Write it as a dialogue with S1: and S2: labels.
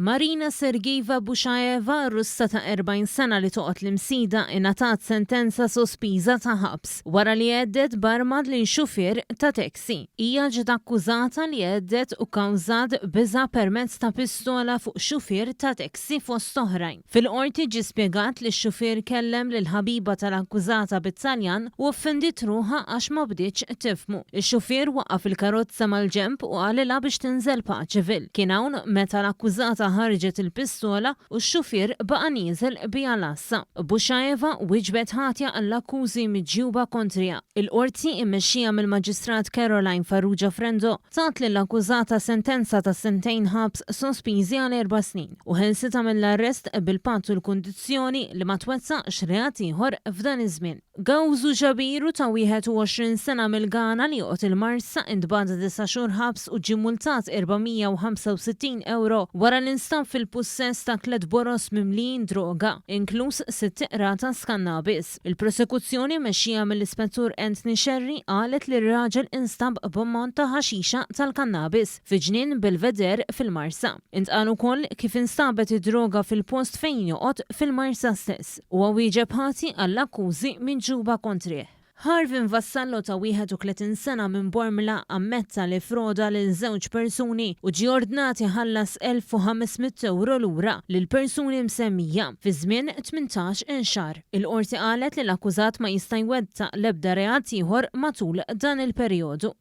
S1: Marina Sergeeva Bushaeva, Russa ta' 40 sena li toqgħod l-Imsida, ingħatat sentenza sospiża ta' ħabs wara li għeddet b'arma lil xufier ta' taxi. Hija ġiet akkużata li għeddet u kkawżat biża' permezz ta' pistola fuq xufier ta' taxi fost oħrajn. Fil-Qorti ġie spjegat li x-xufier kellem lill-ħabiba tal-akkużata bit-Taljan u offendiet ruħha għax ma bdietx tifhmu. Ix-xufier waqqaf il-karozza mal-ġenb u qalilha biex tinżel Paceville. Kien hawn meta l-akkużata ħarġet il-pistola u x-xufier baqa' nieżel biha l-għassa. Bushaeva wieġbet ħatja għall-akkużi miġjuba kontriha. Il-Qorti, immexxija mill-Maġistrat Caroline Farrugia Frendo, tat lill-akkużata sentenza ta' sentejn ħabs sospiżi għal erba' snin u ħelsitha mill-arrest bil-patt u l-kundizzjoni li ma twettaqx reat ieħor f'dan iż-żmien. Gawzu Jabiru ta' 21 sena mill-Ghana li joqgħod il-Marsa intbagħat disa' xhur ħabs u ġie multat 465 ewro wara li nstab fil-pussess ta' tliet boroż mimlijin droga, inkluż sitt qratas kannabis. Il-prosekuzzjoni mmexxija mill-Ispettur Anthony Scerri qalet li r-raġel instab b'ammont ta' ħaxixa tal-kannabis fi ġnien Belvedere fil-Marsa. Intqal ukoll kif instabet id-droga fil-post fejn joqgħod fil-Marsa stess. Huwa wieġeb ħati għall-akkużi miġjuba kontrih. Harvin Vassallo ta' 31 sena minn Bormla ammetta li ffroda lil żewġ persuni u ġie ordnat iħallas 1,500 ewro lura lill-persuni msemmija fi żmien 18-il xahar. Il-Qorti qalet li l-akkużat ma jista' jwettaq l-ebda reat ieħor matul dan il-perjodu.